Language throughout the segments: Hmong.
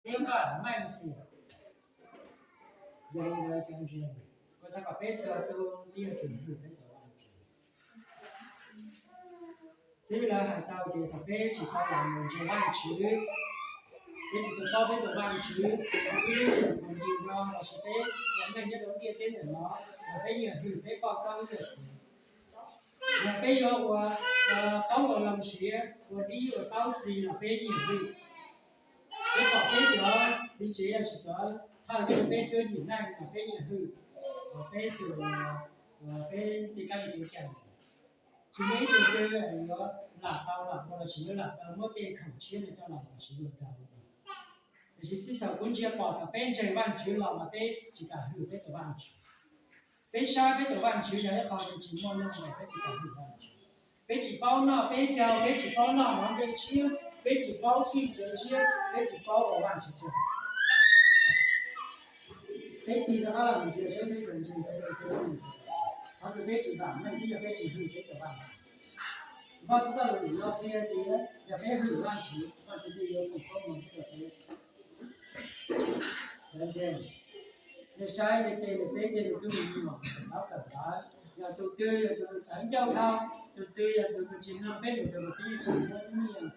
thiab koj meej ntxhias. Yog li ntawd cov ntseeg, kuv xav kom peb txhua tus yeej tsum hwm peb tus Vajtswv. Xib hwb lawv hais tau tias thaum peb tsis tau los mus ntseeg Vajtswv, peb tsis tau paub peb tus Vajtswv, peb lub zeem phoom ywg no lossis peb ua neej nyob rau ntiaj teb ntawm no, yog peb yeej hwm peb poj koob yawm txiv. Yog peb yuav ua, paub ua loo siav, ua dib ua taub txi los peb yeej hwm. Peb pom peb cov txiv tsev lossis cov thawj coj peb cuab yim neej los peb yeej hwm. Peb tus, peb tej kab li kev cai, tsis muaj ib tug twg yuav lam tau lam ua lossis yuav lam tau muab tej khoom tshiab no coj los ua siv ua daws. Tiam sis txij thaum kuv ntsia pom thaum peb ntseeg Vajtswv los mas peb tsis kam hwm peb tus Vajtswv. Peb saib peb tus Vajtswv yog ib qho uas tsis muaj neeg, peb tsis kam hwm Vajtswv. Peb tsis paub noj peb caug, peb tsis paub noj mov nplej tshiab, peb tsis paub txij tsev tshiab, peb tsis paub ua Vajtswv tsaug. Peb tig rov qab los ntsia saib peb tus ntseeg, qhov twg peb tsis vam meej thiab yog peb tsis hwm peb tus Vajtswv. Vajtswv txoj lus nim no qhia tias yog peb hwm Vajtswv, Vajtswv thiaj yuav foom koob hmoov rau peb. Nej saib nej tej, nej peb tej, nej tub me nyuam, lawv kawm ntawv, yog tus twg yog tus tawv ncauj dhau, tus twg yog tus tsis mloog peb lus rau peb yeej tsis muab nyiaj,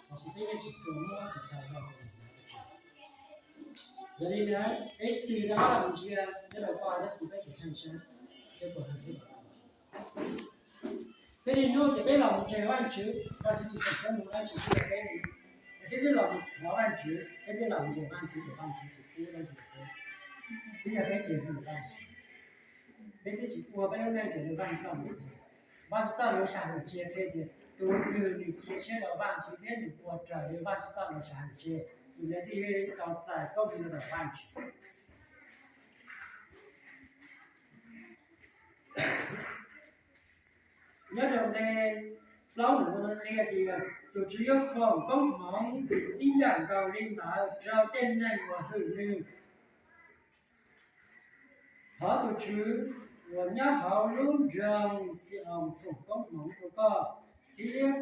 lossis peb yeej tsis txuas muab tsis tshaj zog. Yog li ntawd peb tig rov qab los ntsia nyob rau paj nyob kuv peb tus kheej seb peb puas hwm peb tus Vajtswv. Peb niaj hnub ces peb los mus ntseeg Vajtswv, Vajtswv tsis foom koob hmoov dab tsi rau peb li. Peb twb los mus thov Vajtswv, peb twb los ntseeg Vajtswv ces Vajtswv tsis pub dab tsi rau peb, twb yog peb tsis hwm Vajtswv. Peb twb tsis ua peb lub neej raws li Vajtswv txoj lus qhia. Vajtswv txoj lus sam hwm tseg qhia tias tus twg nws cia siab rau Vajtswv thiab nws ua raws li Vajtswv txoj lus sam hwm tseg, tus ntawd thiaj tau txais koob hmoov ntawm Vajtswv. Nyob rau nqe plaub nws qhia tias tus Tswv yuav foom koob hmoov ib yam nkaus li ntawd rau tej neeg uas hwm nws. Thov tus Tswv uas nyob hauv lub nroog Xi-oos foom koob hmoov rau koj, thiab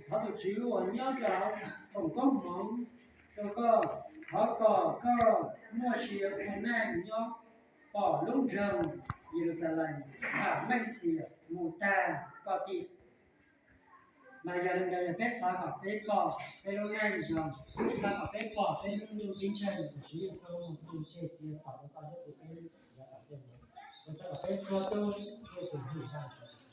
thov tus Tswv uas nyob rau hauv foom koob hmoov rau koj. Thov kom koj muaj sia ua neej nyob, pom lub nroog Yeluxalees vam meej ntxhias mus tag koj tiam. Mas yog li ntawd yog peb xav kom peb pom peb lub neej zoo, peb xav kom peb pom peb lub ntuj ceeb tsheej uas Tswv Yexus mus tu tseg txiav kom rau koj thiab kuv peb yav tom ntej. Kuv xav kom peb txhua tus yeej tsum hwm Vajtswv.